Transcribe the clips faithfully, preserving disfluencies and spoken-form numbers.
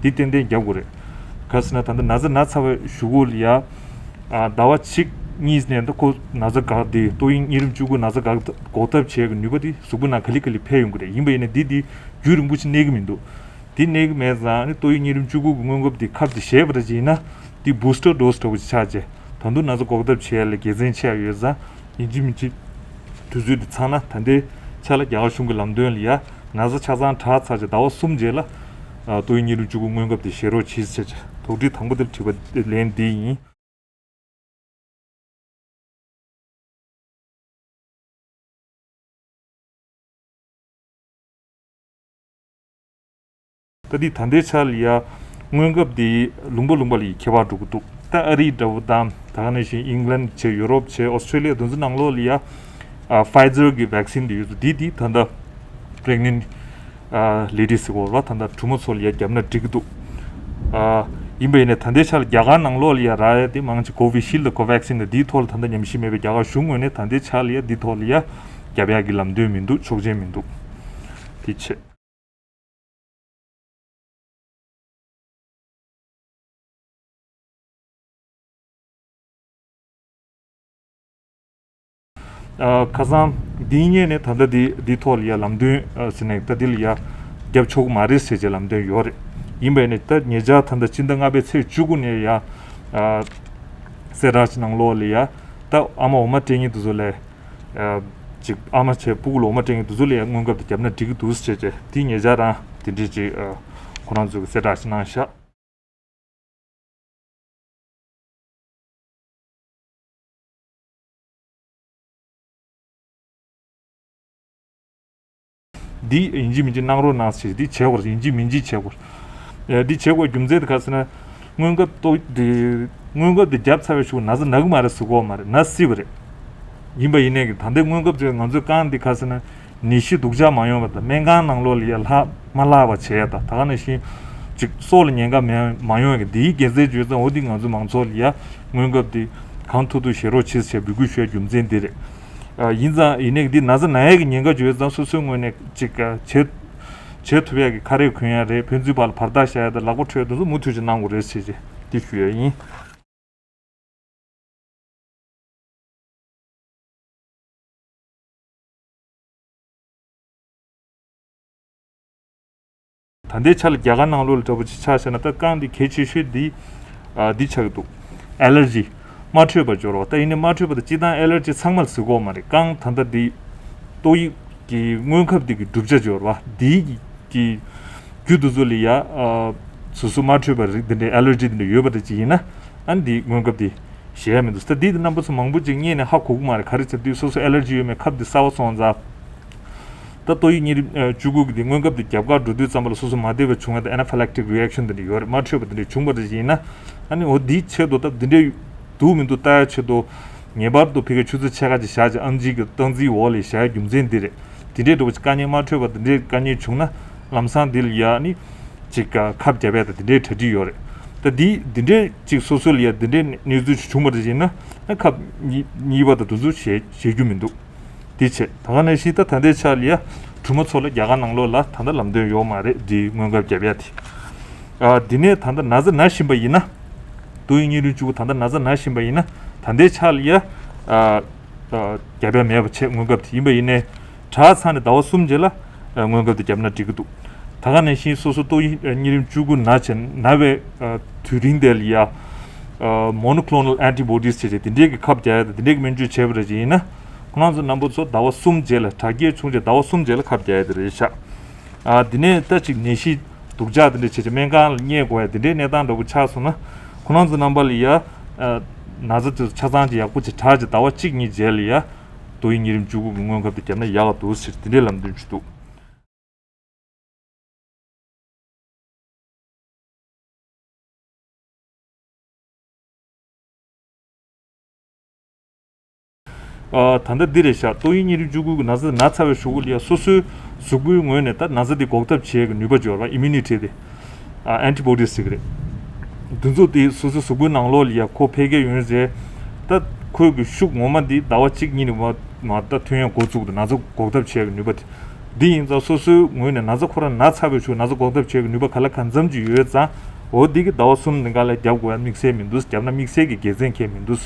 འདི་ཏན་ཏན་རྒྱབ་དགོས་རེད། ག་ཟེར་ན་ད་ལྟ་ན་ཚ་ན་ཚ་བའི་གཞུག་གུ་ལ་ཡ། ཨ་ཟླ་བ་གཅིག་གཉིས་ནས་ད་ཁོ་ན་ཚ་འགག་དེ་ཏོག་དབྱིབས་གཉན་རིམས་བཅུ་དགུ་ན་ཚ་འགག་འགོག་ཐབས་བྱེད་ཀྱི་ནུས་པ་དེ་གཟུགས་པོའི་ནང་ག་ལེ་ག་ལེ་འཕེལ་ཡོང་གི་རེད། ཡིན་པ་ཡིན་ན་འདི་དེ་རྒྱུན་རིང་པོ་ཞིག་གནས་ཀྱི་མི་འདུག་འདི་གནས་ཀྱི་མེད་ཙང་ནི་ཏོག་དབྱིབས་གཉན་རིམས་བཅུ་དགུ་གི་སྔོན་འགོག་འདི་ཁབ་དེ་བཞེས་པ་རེད་ཅེ་ཡིན་ན། འདི་བུ་སི་ཊར་ཌོ་སི་འདྲ་བོ་ཞིག་ཆགས་རྗེས་ད་དུང་ན་ཚ་འགོག་ཐབས་བྱེད་ཡ་ལ་དགེ་མཚན་ཆེ་ཡ་ཡོད་ཙང་ཡིན་གཅིག་མིན་གཅིག་དུས་ཚོད་འདི་ཚང་ན་ད་ལྟའི་ཆ་ལ་རྒྱ་གར་གཞུང་གི་ལམ་སྟོན་ལ་ཡ་ན་ཚ་ཆ་ཚང་དྲག་ཚར་རྗེས་ཟླ་བ་གསུམ་རྗེས་ལ་ཏོག་དབྱིབས་གཉན་རིམས་བཅུ་དགུ་སྔོན་ཁབ་དེ་བཞེས་རོགས་གྱིས་ཟེར་བྱས་དོགས་འདྲི་དང་པོ་དེར་དྲི་བ་ལན་འདི་ཡིན། ད་འདི་ད་ལྟའི་ཆ་ལ་ཡ་སྔོན་ཁབ་འདི་ལུང་པ་ལུང་པ་ལ་ཡི་ཁྱད་པར་འགྲོ་གི་འདུག་ད་ཨ་རི་འདྲ་བོ་དང་ད་ག་ནང་བཞིན་ཨིང་ལན་བྱས་ཡུ་རོབ་བྱས་ཨོ་སི་ཁྲེ་ལི་ཡ་དེ་ཚོ་ནང་ལོགས་ལ་ཡ་ཕའི་ཛར་གི་ཝེག་སིན་འདི་ཡོད་འདུག་འདི་འདི་ད་ལྟ་པི་རེག་ནེན་ཊི་ལེ་ཌི་ཟེར་གོ་ར་ད་ལྟ་གྲོགས་མོ་ཚོ་ལ་ཡ་བརྒྱབ་ན་འགྲིག་གི་འདུག་ཡིན་པ་ཡིན་ནའི་ད་ལྟའི་ཆ་ལ་རྒྱ་གར་ནང་ལོགས་ལ་ཡ་རག་ཡ་དེ་མང་ཆེ་ཀོ་ཝི་ཤིལ་དང་ཀོ་ཝེག་སིན་དང་འདིའི་ཐོག་ལ་ད་ལྟ་ཉམས་ཞིབ་མེད་པའི་རྒྱ་གར་གཞུང་ངོས་ནས་ད་ལྟའི་ཆ་ལ་ཡ་འདིའི་ཐོག་ལ་ཡ་བརྒྱབ་ཡ་གི་ལམ་སྟོན་མི་འདུག་ཆོག་མཆན་མི་འདུག་དེ་བྱས། ཨ་ཁ་སང་འདིའི་སྔོན་ནས་ད་ལྟ་འདི་འདིའི་ཐོག་ལ་ཡ་ལམ་སྟོན་ཨ་ཟེར་ནས་ད་འདི་ལ་ཡ་རྒྱབ་ཆོག་གི་མ་རེད་ཟེར་བྱས་ལམ་སྟོན་ཡོད་རེད། ཡིན་པས་ནས་ད་ཉེ་ཆར་ད་ལྟ་ཕྱི་ཟླ་ལྔ་པའི་ཚེས་བཅུ་དགུ་ནས་ཡ་ཨ་གསལ་བསྒྲགས་ནང་ལོགས་ལ་ཡ་ད་ཨ་མ་འོ་མ་སྤྲད་མཁན་དེ་ཚོ་ལ་ཨ་ཅིག་ཨ་མ་བྱས་སྤུ་གུ་ལ་འོ་མ་སྤྲད་མཁན་དེ་ཚོ་ལ་ཡ་སྔོན་ཁབ་དེ་བརྒྱབ་ན་འགྲིག་གི་འདུག་ཟེར་བྱས་དེ་ཉེ་ཆར་རང་དེ་འདྲས་ཅིག་ཨ་ཁོ་རང་ཚོས་གསལ་བསྒྲགས་ཤིག་གནང་ཤག་འདི་ཡིན་གཅིག་མིན་གཅིག་གནང་རོགས་གནང་ཞེས་འདི་བྱེད་དགོས་རེད། ཡིན་གཅིག་མིན་གཅིག་བྱེད་དགོས་རེད། འདི་བྱེད་དགོས་རྒྱུ་མཚན་དེ་ག་ཟེར་ན་སྔོན་ཁབ་ཏོག་འདི་སྔོན་ཁབ་འདི་བརྒྱབ་ཚར་བའི་གཞུག་ན་ཚ་ན་གི་མ་རེད་ཟེར་གོ་མ་རེད། ན་སྲིད་པ་རེད། ཡིན་པ་ཡིན་ནའི་ད་ལྟའི་སྔོན་ཁབ་ཅིག་ང་ཚོའི་རྐང་འདི་ག་ཟེར་ན་ནད་གཞི་སྡུག་ཅག་མ་ཡོང་བ་དང་སྨན་ཁང་ནང་ལོགས་ལ་ཡ་ལྷག་མ་ལྷག་པ་བྱས་ཡ་དང་ད་ག་ནང་བཞིན་ཅིག་སྲོག་ལ་ཉེན་ཁ་མ་མ་ཡོང་བའི་འདིའི་དགེ་མཚན་བརྗོད་ཙང་འོ་འདི་ང་ཚོ་མང་ཚོགས་ལ་ཡ་སྔོན་ཁབ་འདི་གང་ཐུབ་ཐུབ་བྱེད་རོགས་བྱེད་ཟེར་འབོད་སྐུལ་ཞུ་ཡ་རྒྱུ་མཚན་འདི་རེད། ཨ་ཡིན་ཙང་ཡིན་ནའི་འདི་ན་ཚ་ན་ཡ་གི་ཉེན་ཁ་བརྗོད་ཙང་སོ་སོའི་ངོས་ནས་ཅིག་བྱེད་བྱེད་ཐུབ་ཡ་གི་ཁ་རས་གོན་ཡ་རེད། ཕན་ཚུན་བར་ལ་བར་ཐག་བཞག་ཡ་དང་ལག་པ་འཁྲུད་ཡ་དེ་ཚོ་མུ་མཐུད་ཅིག་གནང་དགོས་རེད་ཟེར་ཅིག་འདི་ཞུ་ཡ་ཡིན། ད་ལྟའི་ཆ་ལ་རྒྱ་གར་ནང་ལོགས་ལ་འདྲ་པོ་ཅིག་ཆ་བཞག་ན་ད་རྐང་འདི་གལ་ཆེ་ཤོས་འདི་ཨ་འདི་ཆགས་ཀྱི་འདུག་ཨེ་ལར་ཇི། དམར་ཁྲོད་པ་སྦྱོར་བ་ད་ཡིན་ནའི་དམར་ཁྲོད་པ་དང་སྤྱིར་བཏང་ཨེ་ལར་ཇི་ཚང་མ་ལ་ཟེར་གོ་མ་རེད། རྐང་ད་ལྟ་འདི་ཏོག་དབྱིབས་ཀྱི་སྔོན་ཁབ་འདི་གི་གྲུབ་ཆ་སྦྱོར་བ་འདི་གི་རྒྱུ་དེ་ཚོ་ལ་ཡ་ཨ་སོ་སོ་དམར་ཁྲོད་པ་རིགས་འདི་འདྲའི་ཨེ་ལར་ཇི་འདི་འདྲ་ཡོད་པ་འདྲ་ཅིག་ཡིན་ན་ཨ་ནི་འདི་སྔོན་ཁབ་འདི་བཞེས་ཡ་མི་འདུག་ད་འདི་རྣམ་པ་ཚོ་མང་པོ་ཅིག་རྙེད་ནས་ཧ་གོ་གི་མ་རེད། ག་རེ་བྱས་དུས་སོ་སོ་ཨེ་ལར་ཇི་ཡོད་མེད་ཁབ་འདི་གསར་པ་སོང་ཙང་། ད་ཏོག་དབྱིབས་གཉན་རིམས་ཨ་བཅུ་དགུ་གི་འདི་སྔོན་ཁབ་འདི་རྒྱབ་ཁར་འགྲོ་དུས་ཙམ་པ་ལ་སོ་སོ་མ་བདེ་བ་བྱུང་བ་དང་ཨེ་ན་ཕི་ལེག་ཊིག་རི་ཨེག་ཤན་འདི་འདྲ་ཡོད་རེད། དམར་ཁྲོད་པ་འདི་འདྲ་བྱུང་བ་འདྲ་ཅིག་ཡིན་ན་ཨ་ནི་འོ་འདིའི་ཆེད་དུ་ད་འདི་འདྲའི་འདུག་མི་འདུག་ལྟ་ཡ་ཆེད་དུ་ངེས་པར་དུ་ཕ་གིའི་ཆུ་ཚོད་ཕྱེད་ཀ་ཅིག་བཞག་ཅིག་ཨེམ་ཆི་གི་སྟངས་འཛིན་འོག་ལ་བཞག་ཡ་རྒྱུ་མཚན་འདི་རེད། དེ་འདྲའི་འདྲ་པོ་ཅིག་དཀའ་ངལ་དམར་ཁྲོད་པ་དེ་འདྲའི་དཀའ་ངལ་བྱུང་ན་ལམ་སང་འདི་ལ་ཡ་ནི་ཅིག་ཁབ་བརྒྱབ་ཡ་དང་དེ་འདྲའི་གྲ་སྒྲིག་ཡོད་རེད། ད་འདི་འདི་འདྲའི་ཅིག་སོ་སོ་ལ་ཡ་དེ་འདྲའི་གནས་ཚུལ་ཅིག་བྱུང་བ་རེད་ཅེ་ན་ཨ་ཁབ་གཉིས་གཉིས་པ་དང་དེ་ཚོ་བཞེས་བཞེས་རྒྱུ་མི་འདུག་དེ་བྱས་ད་ག་ནང་བཞིན་ད་ད་ལྟའི་ཆ་ལ་ཡ་གྲོགས་མོ་ཚོ་ལ་རྒྱ་གར་ནང་ལོགས་ལ་ད་ལྟ་ལམ་སྟོན་ཡོད་མ་རེད། འདི་སྔོན་ཁབ་བརྒྱབ་ཡ་དེ། ཨ་འདི་ནས་ད་ལྟ་ན་ཚ་ན་བཞིན་པ་ཡིན་ན། ཏོག་དབྱིབས་གཉན་རིམས་བཅུ་དགུ་ད་ལྟ་ན་ཚ་ན་བཞིན་པ་ཡིན་ན་ད་ལྟའི་ཆ་ལ་ཡ་ཨ་ཨ་རྒྱབ་ཡ་མེད་པ་བྱས་སྔོན་ཁབ་དེ་ཡིན་པ་ཡིན་ནའི་དྲག་ཚར་ནས་ཟླ་བ་གསུམ་རྗེས་ལ་ཨ་སྔོན་ཁབ་དེ་བརྒྱབ་ན་འགྲིག་གི་འདུག་ད་ག་ནང་བཞིན་སོ་སོ་ཏོག་དབྱིབས་གཉན་རིམས་བཅུ་དགུ་ན་བྱས་ན་བའི་ཨ་དུས་རིང་དེ་ལ་ཡ་ཨ་མོ་ནོ་ཁོ་ལོ་ནལ་ཨན་ཊི་བོ་ཌིས་བྱས་བྱས་དེ་འདྲའི་གི་ཁབ་རྒྱག་ཡ་དང་དེ་འདྲའི་གི་སྨན་བཅོས་བྱས་པ་རེད་ཅེ་ཡིན་ན་ཁོ་རང་ཚོ་རྣམ་པ་ཚོ་ཟླ་བ་གསུམ་རྗེས་ལ་དྲག་སྐྱེད་བྱུང་རྗེས་ཟླ་བ་གསུམ་རྗེས་ལ་ཁབ་རྒྱག་ཡ་དེ་རེད་ཤག་ཨ་དེ་ནས་ད་ཅིག་ནད་གཞི་སྡུག་ཅག་དེ་འདྲ་བྱས་བྱས་སྨན་ཁང་ལ་བསྙལ་དགོས་ཡ་དེ་འདྲའི་གནས་སྟངས་འདྲ་པོ་ཆགས་སོང་ན་ཁོ་རང་ཚོ་རྣམ་པ་ལ་ཡ་ཨ་ན་ཚ་དེ་ཚོ་ཆ་ཚང་ཅིག་ཡག་པོ་ཅིག་དྲག་ཅིག་ཟླ་བ་གཅིག་གཉིས་རྗེས་ལ་ཡ་ཏོག་དབྱིབས་གཉན་རིམས་བཅུ་དགུ་གི་སྔོན་ཁབ་དེ་བརྒྱབ་ན་ཡག་ག་འདུག་ཟེར་དེ་འདྲའི་ལམ་སྟོན་ཅིག་འདུག་ཨ་ད་ལྟ་འདི་རེད་ཤག་ཏོག་དབྱིབས་གཉན་རིམས་བཅུ་དགུ་གི་ན་ཚ་ན་ཚ་བའི་གཞུག་གུ་ལ་ཡ་སོ་སོའི་གཟུགས་པོའི་ངོས་ནས་ད་ན་ཚ་འདི་འགོག་ཐབས་བྱེད་ཀྱི་ནུས་པ་འབྱོར་བ་ཨི་མུ་ནི་ཊི་དེ་ཨ་ཨན་ཊི་བོ་ཌིས་ཟེར་གི་རེད། འདི་ཚོ་དེ་སོ་སོའི་གཟུགས་པོའི་ནང་ལོགས་ལ་ཡ་ཁོ་འཕེལ་རྒྱས་ཡོང་རྗེས་ད་ཁོའི་གི་ཤུགས་ངོ་མ་འདི་ཟླ་བ་གཅིག་གཉིས་ནས་མ་མ་ད་ཐོན་ཡ་འགོ་བཙུགས་འདུག་ན་ཚ་འགོག་ཐབས་བྱེད་ཀྱི་ནུས་པ་དེ་ འདི་ཡིན་ཙང་སོ་སོའི་ངོས་ནས་ན་ཚ་ཁོ་རང་ན་ཚ་བའི་ཆུ་ན་ཚ་འགོག་ཐབས་བྱེད་ཀྱི་ནུས་པ་ག་ལ་གང་འཚམ་ཅིག་ཡོད་ཙང་། འོ་འདི་གི་ཟླ་བ་གསུམ་ནི་ག་ལ་རྒྱབ་དགོས་ཡ་དམིགས་བསལ་མི་འདུག་རྒྱབ་ན་དམིགས་བསལ་གྱི་དགེ་མཚན་གང་མི་འདུག་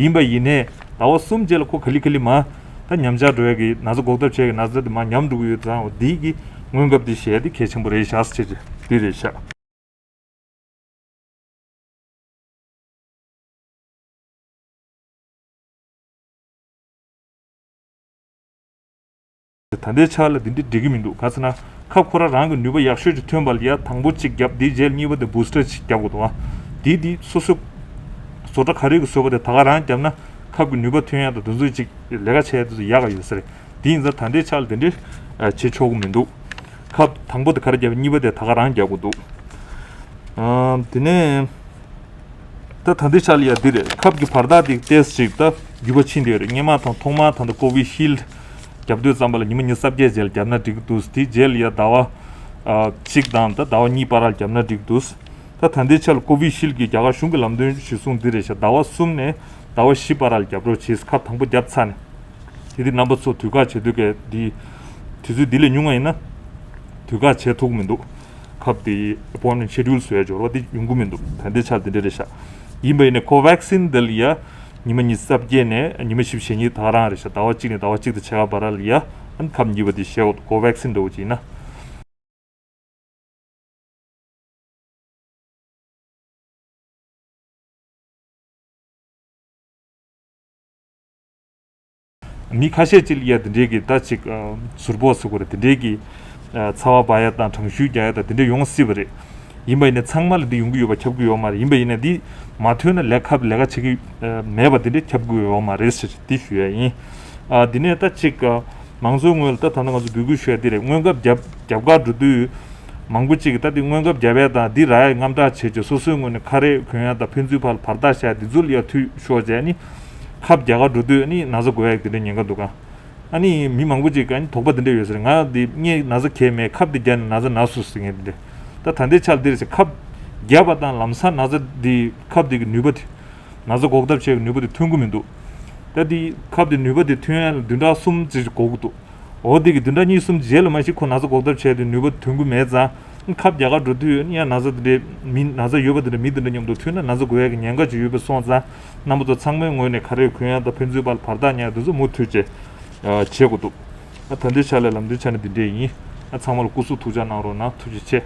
ཡིན་པ་ཡིན་ནའི་ཟླ་བ་གསུམ་རྗེས་ལ་ཁོ་ག་ལེ་ག་ལེ་མ་ད་ཉམས་ཆག་འགྲོ་ཡ་གི་ན་ཚ་འགོག་ཐབས་བྱེད་ཀྱི་ན་ཚ་དེ་མ་ཉམས་འགྲོ་གི་ཡོད་ཙང་། འོ་འདི་གི་སྔོན་ཁབ་འདི་བཞེས་ཡ་དེ་གལ་ཆེན་པོ་རེད་ཤག་ཟེར་གྱི་འདི་རེད་ཤག་ད་ལྟའི་ཆ་ལ་འདི་འདྲ་འགྲིག་གི་མི་འདུག་ག་ཟེར་ན། ཁབ་ཁོ་རང་རང་གི་ནུས་པ་ཡག་ཤོས་ཅིག་ཐོན་པ་ལ་ཡ་དང་པོ་གཅིག་བརྒྱབ། དེའི་རྗེས་གཉིས་པ་དེ་བུ་སི་ཊར་ཅིག་བརྒྱབ་དགོས་འདུག་ཨ། དེ་དེ་སོ་སོ་བཟོ་གྲྭ་ག་རེ་གི་བཟོས་པ་དེ་ད་ག་རང་བརྒྱབ་ན་ཁབ་ཀྱི་ནུས་པ་ཐོན་ཡག་དང་དེ་ཚོ་ཅིག་ལས་ཀ་བྱས་དེ་ཚོ་ཡག་ག་ཡོད་ས་རེད། དེ་ཡིན་ཙང་ད་ལྟའི་ཆ་ལ་དེ་འདྲའི་ཨ་བྱེད་ཆོག་གི་མི་འདུག་ཁབ་དང་པོ་དེ་ག་རེ་བརྒྱབ། གཉིས་པ་དེ་ད་ག་རང་བརྒྱབ་དགོས་འདུག་ཨ་དེ་ནས་ད་ད་ལྟའི་ཆ་ལ་ཡ་འདི་རེད། ཁབ་ཀྱི་བར་ཐག་དེ་ཏོག་ཙམ་ཅིག་ད་རྒྱུས་པ་ཕྱིན་བསྡད་ཡོད་རེད། སྔོན་མ་དང་ཐོག་མ་ད་ལྟ་ཀོ་བི་ཤིལ་བརྒྱབ་དུས་ཙམ་པ་ལ་ཉི་མ་ཉི་ཤུ་རྩ་བརྒྱད་རྗེས་ལ་བརྒྱབ་ན་འགྲིག་གི་འདུག་དེའི་རྗེས་ལ་ཡ་ཟླ་བ་ཨ་གཅིག་དང་ད་ཟླ་བ་གཉིས་བར་ལ་བརྒྱབ་ན་འགྲིག་གི་འདུག་ད་ད་ལྟའི་ཆ་ལ་ཀོ་བི་ཤིལ་གྱི་རྒྱ་གར་གཞུང་གི་ལམ་སྟོན་གཞིར་བཟུང་འདི་རེད་ཤག་ཟླ་བ་གསུམ་ནས་ཟླ་བ་བཞི་བར་ལ་རྒྱབ་རོགས་བྱེད། ཁབ་དང་པོ་བརྒྱབ་ཚར་ནས། དེ་དུས་རྣམ་པ་ཚོ་དུས་བཀག་བྱེད་དུས་ཀའི་འདི་དུས་ཚོད་འདི་ལས་ཉུང་བ་ཡིན་ན་དུས་བཀག་བྱེད་ཐུབ་ཀྱི་མི་འདུག་ཁབ་དེ་appointment schedule བཟོ་ཡ་འབྱོར་བ་དེ་ཡོང་གི་མི་འདུག་ད་ལྟའི་ཆར་དེ་འདྲ་རེད་ཤག་ཡིན་པ་ཡིན་ནའི་ཀོ་ཝེག་སིན་འདི་ལ་ཡ་ཉི་མ་ཉི་ཤུ་རྩ་བརྒྱད་ནས་ཉི་མ་བཞི་བཅུ་ཞེ་གཉིས་ད་ག་རང་རེད་ཤག་ཟླ་བ་གཅིག་ནས་ཟླ་བ་གཅིག་དང་ཕྱེད་ཀ་བར་ལ་ཡ་ཨ་ནི་ཁབ་གཉིས་པ་དེ་བཞེས་དགོས་འདུག་ཀོ་ཝེག་སིན་འདྲ་བོ་ཅིག་ཡིན་ན། མི་ཁ་ཤས་ཅིག་ལ་ཡ་དེ་འདྲའི་གི་ད་ཅིག་ཨ་ཟུར་ཕོག་ཟེར་དགོས་རེད། དེ་འདྲའི་གི་ཨ་ཚ་བ་འབར་ཡ་དང་གྲང་ཤུལ་རྒྱག་ཡ་དང་དེ་འདྲ་ཡོང་སྲིད་པ་རེད། ཡིན་པ་ཡིན་ན་ཚང་མ་ལ་འདི་ཡོང་གི་ཡོད་པ་ཁྱབ་ཀྱི་ཡོད་མ་རེད། ཡིན་པ་ཡིན་ན་འདི་མ་ཐོན་ན་ལས་ཁབ་ལས་ཀ་བྱེད་ཀྱི་ཨ་མེད་པ་དེ་འདྲ་ཁྱབ་ཀྱི་ཡོད་མ་རེད་ཟེར་འདི་ཞུ་ཡ་ཡིན། ཨ་འདི་ནས་ད་ཅིག་ཨ་མང་གཙོའི་ངོས་ལ་ད་ད་ལྟ་ང་ཚོ་འབོད་སྐུལ་ཞུ་ཡ་འདི་རེད། སྔོན་ཁབ་བརྒྱབ་རྒྱབ་ཁར་འགྲོ་དུས། མང་པོ་ཅིག་གིས་ད་འདི་སྔོན་ཁབ་བརྒྱབ་ཡས་དང་འདི་རག་ཡས་དངངས་སྐྲག་བྱེད་ཀྱི་སོ་སོའི་ངོས་ནས་ཁ་རས་གོན་ཡས་དང་ཕན་ཚུན་བར་ལ་བར་ཐག་བཞག་ཡས་འདི་ཚོ་ལ་ཡ་འཐུས་ཤོར་བྱས་ནི། ཁབ་རྒྱག་གར་འགྲོ་དུས་ནི་ན་ཚ་འགོས་ཡས་དེ་འདྲ་ཉེན་ཁ་འདུག་ག་ཨ་ནི་མི་མང་པོ་ཅིག་གིས་ཨ་ནི་དོགས་པ་འདི་འདྲ་ཡོད་ས་རེད། ང་འདི་ངས་ན་ཚ་གང་ཡང་མེད། ཁབ་འདི་བརྒྱབ་ནས་ན་ཚ་ན་སོང་ཟེར་མཁན་འདི་འདྲ། ད་ད་ལྟའི་ཆར་འདི་རེད་ཟེར། ཁབ་བརྒྱབ་པ་དང་ལམ་སང་ན་ཚ་འདི་ཁབ་འདི་གི་ནུས་པ་དེ། ན་ཚ་འགོག་ཐབས་བྱེད་ཀྱི་ནུས་པ་དེ་ཐོན་གྱི་མི་འདུག་ད་འདི་ཁབ་དེ་ནུས་པ་དེ་ཐོན་ཡ་ལ་བདུན་ཕྲག་གསུམ་ཙམ་ཞིག་འགོར་གྱི་འདུག་འོ་དེ་གི་བདུན་ཕྲག་གཉིས་གསུམ་རྗེས་ལ་མ་གཞི་ཁོ་ན་ཚ་འགོག་ཐབས་བྱས་ཏེ་ནུས་པ་ཐོན་གྱི་མེད་ཙང་། ཁབ་རྒྱག་གར་འགྲོ་དུས་ཡང་ན་ཚ་དེ་འདྲའི་མི་ན་ཚ་ཡོད་པ་དེ་འདྲ་མི་དེ་འདྲ་མཉམ་དུ་ཐུག་ན་ན་ཚ་འགོས་ཡ་གི་ཉེན་ཁ་ཅིག་ཡོད་པ་སོང་ཙང་། རྣམ་པ་ཚོ་ཚང་མའི་ངོས་ནས་ཁ་རས་གོན་ཡ་དང་ཕན་ཚུན་བར་ལ་བར་ཐག་ཉར་ཡ་དེ་ཚོ་མུ་མཐུད་བྱས་བྱེད་དགོས་འདུག་ད་ལྟའི་ཆ་ལ་ལམ་སྟོན་ཆ་ནས་འདི་འདྲས་ཡིན། ཚང་མ་ལ་སྐུ་གཟུགས་ཐུགས་ཅག་གནང་རོགས་གནང་། ཐུགས་རྗེ་ཆེ།